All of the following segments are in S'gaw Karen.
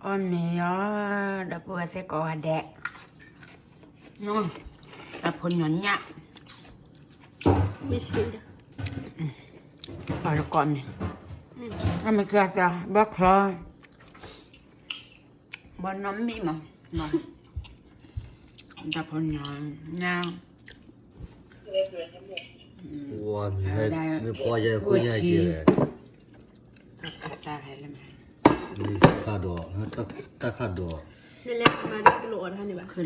အီၣ်မ့ၤအီၤ, ဒီပုၢ်ဝဲၢ်သ့ၣ်ကိးဂၤဒဲး, တၢ်ဖိညီညၣ်, အီၣ်တကိးမ့ၤ, အမ့ၢ်ကသးဘၣ်ချီ, ဘၣ်နီၢ်မံၣ်မး, တၢ်ဖိညီညၣ်, ဝါမ့ၢ်ဟဲ, မ့ၢ်ပှၤယဲၢ်ကိးညါက့ၤလဲၣ်, တၢ်ခးဒီး, တၢ်ခးဒီး, နလဲၤမၤဒီးကလိာ်အီၣ်တၢ်န့ၣ်ဘၣ်, န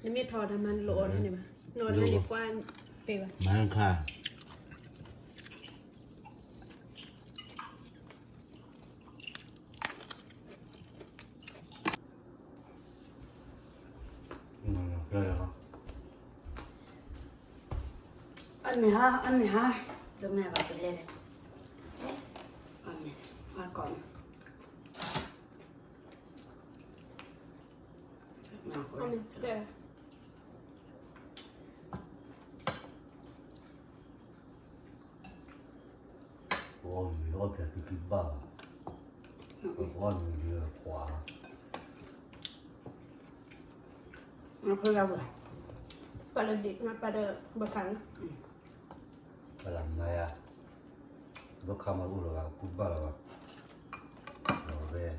မ့ၢ်ထီၣ်တၢ်မၤနလိာ်အီၣ်တၢ်န့ၣ်ဘၣ်, နအီၣ်တၢ်န့ၣ်ကွၢ်ပဲဘၣ်, မၤခါ အမ့ၢ်ဟါ, အမ့ၢ်ဟါ, ဒိမ့ၢ်ဘၣ်ကလဲၣ်, အမ့ၢ်ဟါကီး, ပအီၣ်မ့ၤအီၣ်ဖျဲးခံခံဘၣ်, ပအီၣ်မ့ၤဒီးခွါ, ပလၢဒံး, ပလၢဘၣ်ခါ, ပလၢမၤယါ, ဘၣ်ခါမၤအိၣ်လီၤဘၣ်, ကူဘၣ်လီၤဘၣ်, ဝဲ တၢ်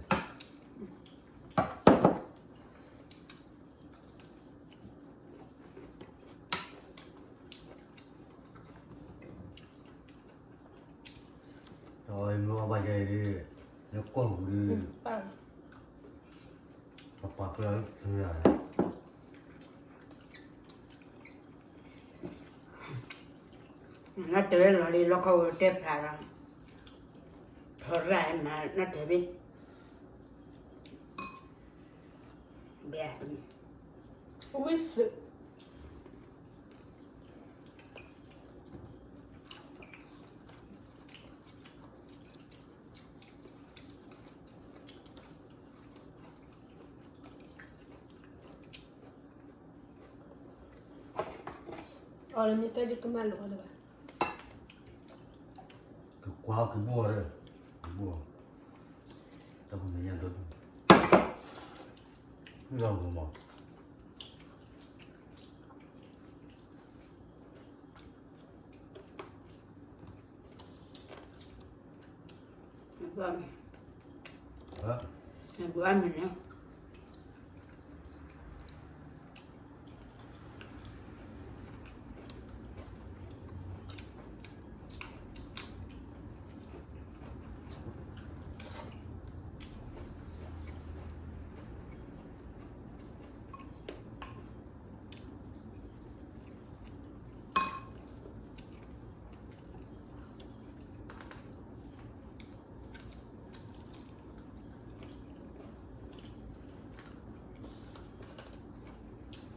အီၣ်မ့ၤအီၣ်ဘၣ်ယဲအံၤ, နကွၢ်ပူၤဒီး, ပပာ်ဖျါလၢသုယၤ, နီၢ်တဲာ်ဝဲလီၤလံ လီခီဝဲတဲဖျါလီၤ, ထီရၣ်မၤနီၢ်တဲာ်ဘ့ၣ်, ဘဲ ဝံၣ်စၢၤ အီၤလၢမ့ၢ်ကဲဒ်ကမၣ်လိာ်အီၤလၢၤဘၣ်, ကကွၢ်ကဘိၣ်ဝဲ, ကဘိၣ်, တၢ်ဖိမ့ၢ်ညါဒိၣ်ဒိၣ်, မ့ၢ်လီၤမး နဘုအါမံၤန့ၣ်,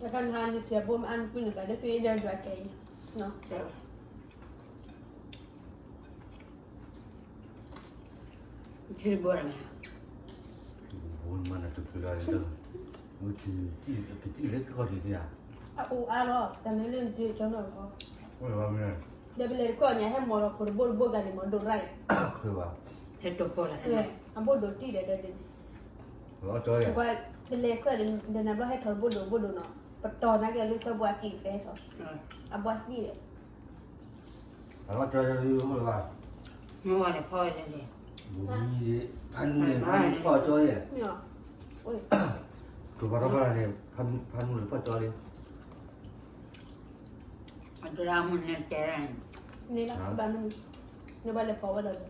တခါနဟါနထံၣ်ဘိမအါနကွံနကးဒ်ဖဲအံၤဒီးယွၤကဲအံၤ, ထံဘိရမး, ဘိမနုၤတချုးလၢ်လၢ်, မုၢ်ထံၣ်, ကထံၣ်လၢတခီထံၣ်သ့ဧါ, အအိၣ်အါလီၤ တၢ်မ့ၢ်လၢနထံၣ်ကၠီနီၢ်ခီ, ဒီးပလဲၤတခီညါဟဲမီၢ်လီၤခိၣ်တဘိတဘိကန့ၣ်မီၢ်ဒိၣ်ရၣ်န့ၣ်, ဟဲတိၢ်ဖီလာ်, အဘိၣ်ဒိၣ်တံၢ်ဒီးတဲဒ်န့ၣ်, ပလဲၤခွဲးဒီးနဘျီဟဲထီၣ်တဘိဒိၣ်ဘိဒိၣ်နီၤ, ပတီၢ်နာ်က့ၤလၢသၢဘှါကံၣ်ကဟဲထီၣ်, အဘှါသံဒီး အလီၤကၠီယၤလၢအိၣ်လၢၤဘၣ်, မ့ၢ်ဝဲန့ၣ်ဖီဝဲလဲၣ်, ဘိမံၤဒံး ဖးနူန့ၣ် ဖးနူဖီကၠီယဲၢ်, ကဘၣ်ထီၣ်ဖးန့ၣ် ဖးနူန့ၣ်ဖီကၠီလံ, အဒိရၣ်မုၢ်န့ၣ်တဲ, န့ၣ်လီၤဘၣ်မနုၤ, နဘၣ်လဲၤဖီဝဲလီၤ,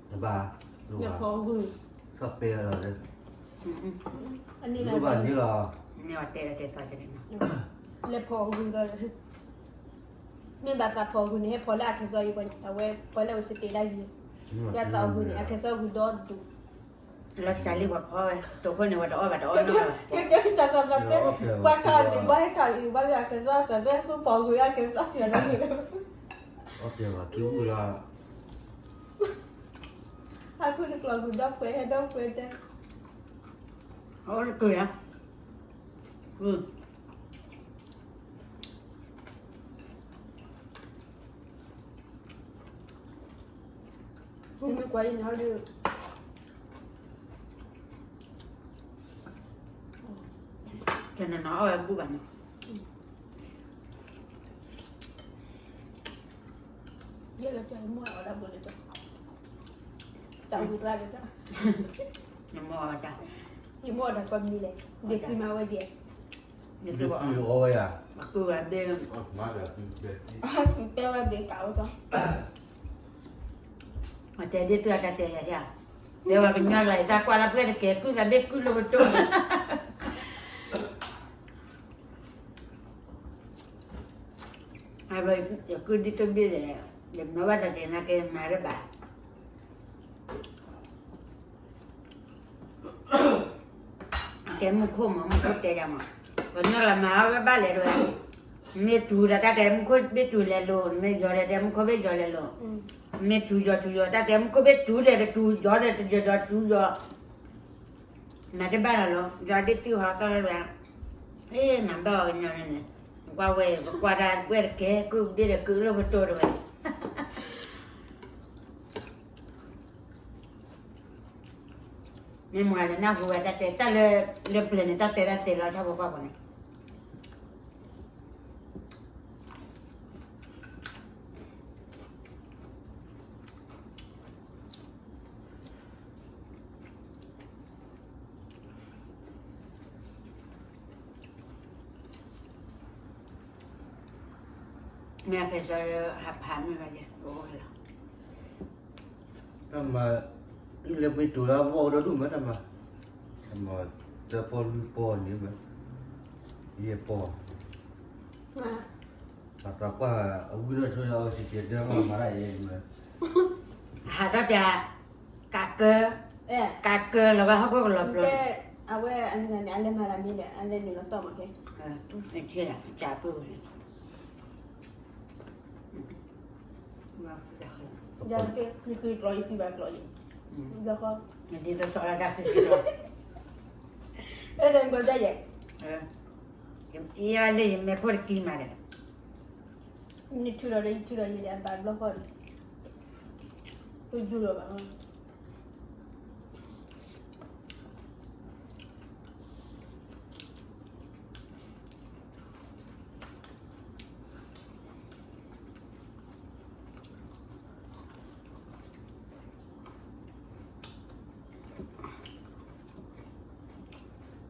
နဘၣ်, လဲၤဖီဂုၢ်, ဆီၣ်ပဲလီၤ, န့ၣ်လီၤ, လဲၤဖီဂုၢ်လီၤ, မ့ၢ်ဘၣ်သးဖီဂုၢ်န့ၣ် ဟဲဖီလၢအခဲစီအံၤ, အဝဲဖီလၢဝဲစတ့းဒၣ်ယံၤ, ယသးအဂုၢ်န့ၣ် အခဲစီဂုၢ်ဒီဒူၣ်, လီၤစၢ်လံပှၤဖီဝဲ တိၢ်ဖိန့ၣ် ပှၤတအီၣ်ဘၣ်တအီၣ်နီတဂၤဘၣ်, ကဲကဲသးသးသးသဲ, ပှၤခးန့ၣ် ပှၤဟဲခးအံၤ ဘၣ်လၢအခဲစီအသးသဲ ဖိဖီဂုၢ်လၢအခဲစီအသးသဲ, အီၣ်ပှဲၤဝဲခံဂုၢ်လီၤ, ဟးဖုတကျိၤဂုၢ်ဒီပှဲၤ ဟဲဒီပှဲၤတဲ, အီၣ်တကၢၢ်ဧါ, မ့ၢ်ကွၢ်အံၤန့ၣ် ဟီဒုး, တနၤနၤအီၣ်ဝဲဘူၣ်ဘၣ်န့ၣ်, ယဲလၢတၢ်ယမိၢ်အီၣ်တၢ်ဘိလၢတၢ်, တၢ်ဝံၤကျါဒီးတၢ်, ယမိၢ်အီၣ်တၢ်, ယမိၢ်အီၣ်တၢ်ကိးမံၤလဲၣ်, ဒ်သံမၤဝဲဒ်, ဒ်သံအီၣ်ဝဲယၤ, အကုၢ်ဝဲဘ့ၣ်, အကုၢ်တဲဝဲဘ့ၣ်ကးဝဲကီး, အတဲဒ်သုအတၢ်တဲယၤဒ်, တဲဝဲကညီလီၤ ယသးကွၢ်လၢပှဲၤတကဲကုၢ်သးဘ့ၣ်ကုၢ်လိာ်ကတိၢ်န့ၣ် အဘျီယကုၢ်ဒ်သိးဘ့ၣ်လဲၣ်, ယမၤဘၣ်တၢ်ကဲနာ်ကဲမၤတဘၣ်, ကဲမူခိၣ်မး မူခိၣ်တဲယၤမး, ပှၤညီလၢမၤအီၣ်ဝဲဘၣ်လဲၣ်တဝဲ, မ့ၢ်တူၤဒီးတၢ်တဲမူခိၣ်ဘ့ၣ်တူၤလဲၤလိၤ, မ့ၢ်ယီၤဒီးတဲမူခိၣ်ဘ့ၣ်ယီၤလဲၤလိၤ, မ့ၢ်တူၤယီၤတူၤယီၤ တၢ်တဲမူခိၣ်ဘ့ၣ်တူၤဒီးတတူၤယီၤဒီးတယီၤယီၤတူၤယီၤ မၤတဘၣ်လီၤလီၤ, ဒီးဒ်သံဟီသီလၢ, အ့ မၤဘၣ်အီၤကညီန့ၣ်, ကွၢ်ဝဲ ပကွၢ်တၢ်ဝဲတကဲ ကုၢ်ဘ့ၣ်ဒီးကုၢ်လိာ်ကတိၢ်တဝဲ, မ့ၢ်မၤလၢနၢ်ဟူဝဲတၢ်တဲ တၢ်လၢ လၢပျၢၤန့ၣ် တၢ်တဲတၢ်သ့လီၤ ထီၣ်ဖိကီၢ်ဖိန့ၣ် မ့ၢ်အကဲစီၤလၢဟးဖးမ့ၢ်ဘၣ်ယဲ အိၣ်လီၤ, တၢ်မၤ, လၢမ့ၢ်တူၤလၢအဂီၢ်ဒီဒူၣ်မးတၢ်မၤ, တၢ်မၤ, တၢ်ပီၢ်လွံၢ်ပီၢ်န့ၣ်မး, ယဲၢ်ပီၢ်, ပှၤသးပှၢ်, အဝံၤဒီးဆိယအီၤစံးကဲၤဒၢမးမၤတၢ်အံၤမး, ဟးတၢ်ပျၢ်, ကးကၢ, ကးကၢလီၤဝဲဟီၣ်ခိၣ်ကလီၤပျီ, အဝဲအန့ၣ် အလဲၤမၤတၢ်မ့ၢ်ဒီး အလဲၤနုာ်လီၤသီၣ်မးကဲ, ကးပၢၢ်ဝဲန့ၣ် ယဃ့ကျီ ယဃ့ဘၣ်ကျီ ယ, ဒ်သိးသီၣ်လၢတၢ်ဃ့ကျီ, အဲၣ်ဒိးကီဒၣ်ယဲ, ယလၢယမဲာ်ဖိတကံမးဒီး, နထုးဒီးဒီးယထုးဒီးယဲဒီးအဘၣ်ဘျီဃီဒီး, တဒူၣ်လီၤဘၣ် လၢမ့ၢ်တူၢ်န့ၣ်,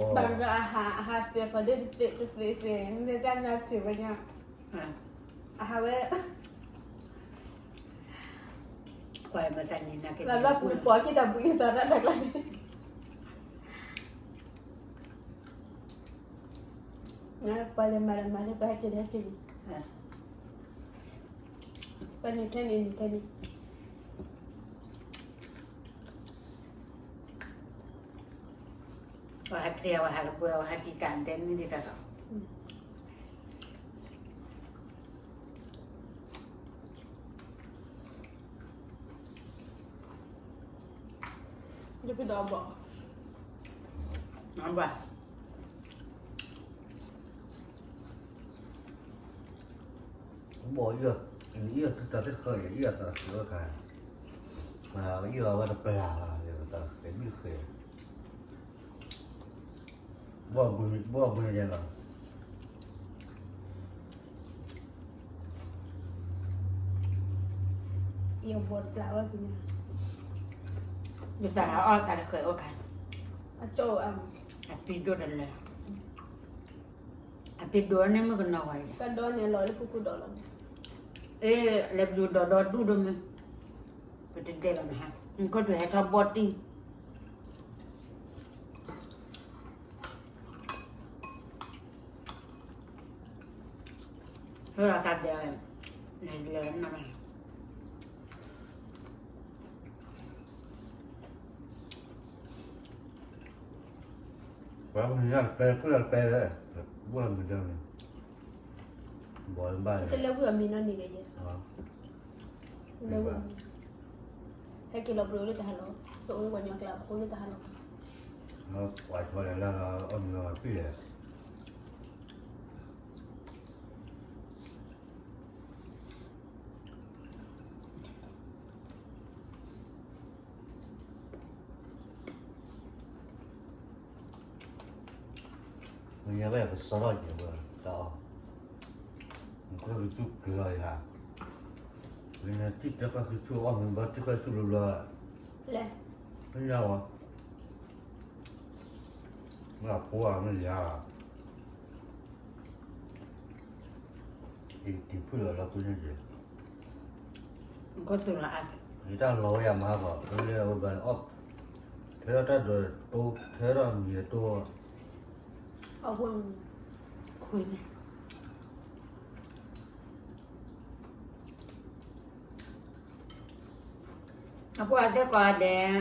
ဘၣ်ကဒီးအဟး အဟးသ့ၣ်ဃီဒၣ်တသ့တသ့သ့ မ့ၢ်တၢ်နၢ်ထံၣ်ဝဲညါ, အဟးဝဲ, ကွၢ်မတၤန့ၣ် နကလီၤပူၤပိာ်ခံတၢ်ပူၤန့ၣ်သးတၢ်တၢ်ကျါန့ၣ်, ပှၤလဲၤမၤဒီးမၤလၢပှၤဟဲက့ၤဒီးဟဲက့ၤလံ, ပှၤန့ၣ်ထဲန့ၣ်န့ၣ်ထဲန့ၣ် ပှၤဟဲက့ၤ ပှၤဟးကပှဲၤ ပှၤဟဲက့ၤကးတဲနံၣ်ဒ်တၢ်သိး, ဘၣ်, ယအီၣ်သးတဃၢၤ ယအီၣ်သးတဃၢၤ, ယအီၣ်ဝဲတပျၢ်ဘၣ် ယအီၣ်သးတဃၢၤဘၣ်ဃဲ, ဘီဘုန့ၣ်လီၤ, ယဘီတပျၢ်ဝဲ, ယသးအီၣ်သးတဃၢၤအိၣ်ခါ, အပံၤဒိၣ်တလၢ, အပံၤဒိၣ်န့ၣ်မုၣ်ကနီၤဝဲ, ကဒီးန့ၣ်လီၤလၢပူၤကူဒီးလီၤ, အ့ လဲၤပယူၤဒီးဒီဒူၣ်ဒိၣ်မုၢ်, ပတဒဲးဘၣ်မဟါ, နခိၣ်ထူးဟဲထီၣ်ဘီၣ်တံၢ် လၢသးဒဲး, လဲၤနၤ, ပှၤမုၢ်နၤပဲ ခိၣ်လၢပဲလဲၣ်, ဘၣ်မုၢ်ဒၢန့ၣ်, ဘီဘၣ်, တလဲၤဝံၤအမံၤနီၢ်န့ၣ်ဒီးယဲ, လဲၤဝံၤ, ဟဲက့ၤလီၤပှၤအိၣ်လၢတၢ်ဟးလီၤ, တအိၣ်လၢပှၤညီကျါ အိၣ်လၢတၢ်ဟးလီၤ, ပှၤဆီလဲၣ်လၢအီၣ်မ့ၤလီၤပံၣ်လဲၣ် တၢ် ယဘၣ်ယကစီထီၣ်က့ၤဝဲတၢ်အီၣ်, နကစူၢ်က့ၤလီၤယၤ, နထံၣ်တဲကီၢ်ဆူၣ်ဆူၣ်အီၣ်မ့ၤဘၣ်ထံၣ်ကီၢ်ဆူၣ်ဘျီဘျီ, လဲၣ်, မ့ၢ်ညါဝဲ, မ့ၢ်အဖိဧါမ့ၢ်ယၤ, ယတံၤဖုၣ်လီၤလၢပညိၣ်က့ၤ, ယတၢ်လီၤဝဲယၤမၤကီး လၢအဝဲဘၣ်အီၣ်, ထဲထီၣ်တၢ်ဒိးတိ, ထဲထီၣ်မံၤတိ, အဝဲ, ခွံန့ၣ် အဖိအသ့ၣ်ကိးဂၤဒဲး,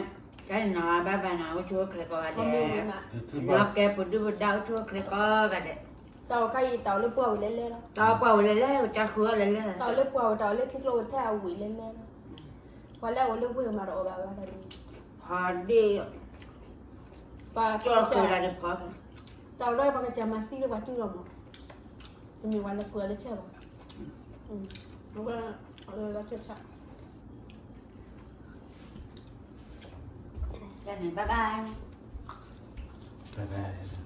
တၢ်န့ၣ်နီၤ ဘၣ်ဘၣ်နီၤ အိၣ်ဆူၣ်အိၣ်ချ့ကိးဂၤဒဲး, နီၢ်ကဲပဒုၣ်ပဒါအိၣ်ဆူၣ်အိၣ်ချ့ကိးဂၤဒဲး, တၢ်အိၣ်ခါအံၤ တၢ်အိၣ်လၢပှၢ်ဝဲလဲၣ်လဲၣ်လီၤ, တၢ်အိၣ်ပှၢ်ဝဲလဲၣ်လဲၣ် ကစၢ်ဃုအီၣ်လဲၣ်လဲၣ်, တၢ်အိၣ်လၢပှၢ်ဝဲ တၢ်အိၣ်လၢထံကျိဝဲထဲအဝံၤလဲၣ်လဲၣ်လီၤ, ပှၤလၢအအိၣ်လၢဝ့ၢ်မးတအိၣ်ဘၣ်ဘၣ်ဒီး, ဟီဒ့ၣ်, ပှၤကၠီဃုဒၣ်တဖီ, တၢ်အိၣ်ဒီးပှၤကစၢ်မၤသံလၢပှၤကၠူလီၤမး, တမ့ၢ်ပှၤလဲၤပှ့ၤအီၤလၢဆဲးဘၣ်, အဝဲ, အဝဲလၢဆဲးဆး, တၢ်န့ၣ် bye bye, bye bye.